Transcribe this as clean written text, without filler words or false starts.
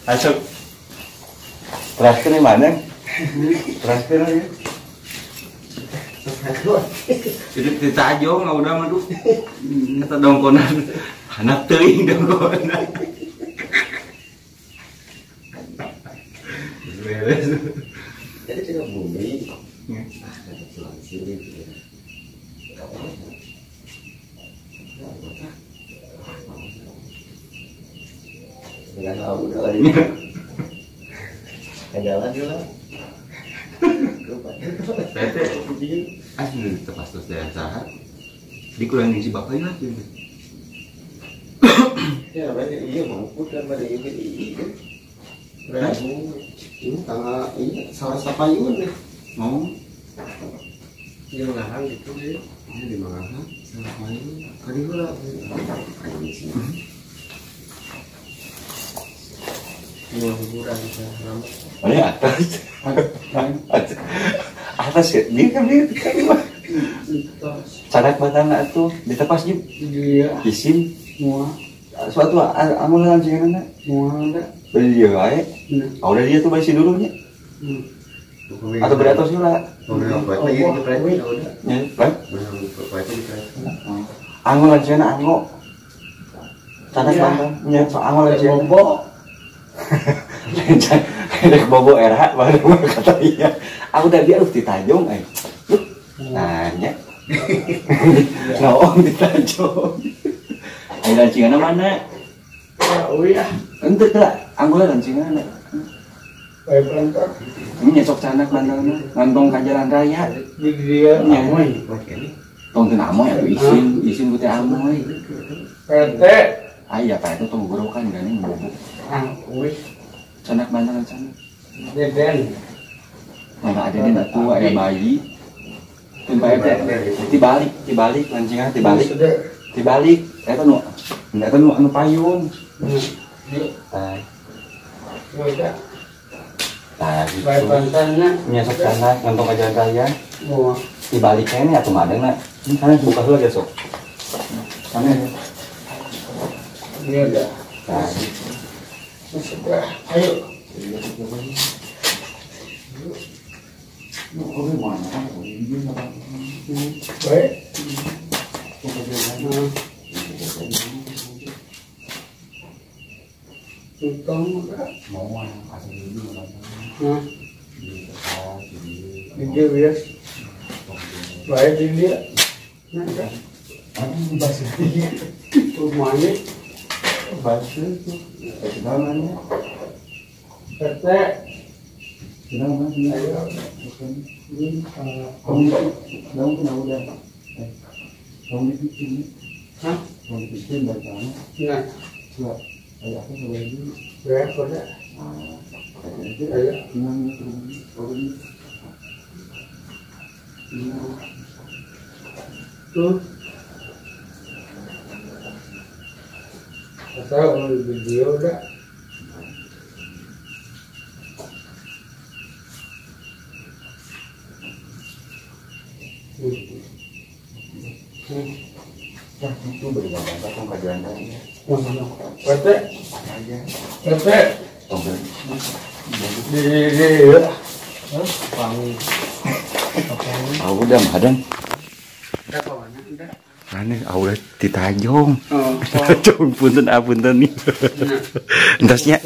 Masuk. Terakhir nih mana? Terakhir aja. Jadi ditajong nggak udah mah duh. Kata dongkonan, anak teuing dongkonan. Beres. Jadi tidak bumi. Ah, dapat pulang sini. Dengan tahu udah ini. Jalan dulu. Tete, asli tepas terus dari saha. Dikurangin si bapaknya lah. Ya, banyak iya mau kan pada ini iya. Rabu ini tanggal ini salah sapayun deh. Mau? Di Mangahan gitu ya. Ini di Mangahan salah payun. Kali gua mau hiburan bisa lama. Oh ya atas. Atas ya, dia kan dia mah. Cadak batang atuh ditepas jeung. Iya. Isim semua. Suatu amun lancinganna. Moal da. Beli dia wae. Ah udah dia tuh basi dulu nya. Atau beri atas heula. Ya, baik. Anggo lancinganna anggo. Cadak batang nya so anggo lancinganna. Bobo. Rek bobo era baru kata iya. Aku tadi harus ditajong eh. Nanya. Noong ditajong. Ayo lancinganna mana? Oh iya. Ente lah, anggula lancinganna. Bae bantal. Ini nyesok canak bantalna, ngantong ka jalan raya. Di dia amoy. Tong teu amoy atuh isin, isin ku teh amoy. PT. Aya Pak itu tong gorokan geuning bobo. Ah, wih. Canak bantal canak. Deden. Mana ada den atuh aya bayi. Teu bae teh. Dibalik, lancingan dibalik. Dibalik, eta nu anu payun. Tah. Tah gitu. Bae bantalna nya sok canak ngantong ka jalan raya. Moal. Dibalik keneh atuh madengna. Ini sana buka heula ge sok. Sana ya. Iya dah. Tah. Sudah, ayo. Baik. Baik dia. Rumahnya basuh tuh. Namanya RT. Kenapa? Ayo. Kamu kenapa udah? Kamu dibikin? Hah? Kamu dibikin bacanya? Nah. Coba. Ayo aku coba dulu. Ya, udah. Ayo. Gimana? Tuh. Asal mau di video udah. Nah, itu beri gambar tong ka jalan raya. PT. PT. Tong di ya. Pang. Ah udah madang. Udah kawana udah. Aneh, ah udah ditajong. Ditajong punten ah punten nih. Entasnya.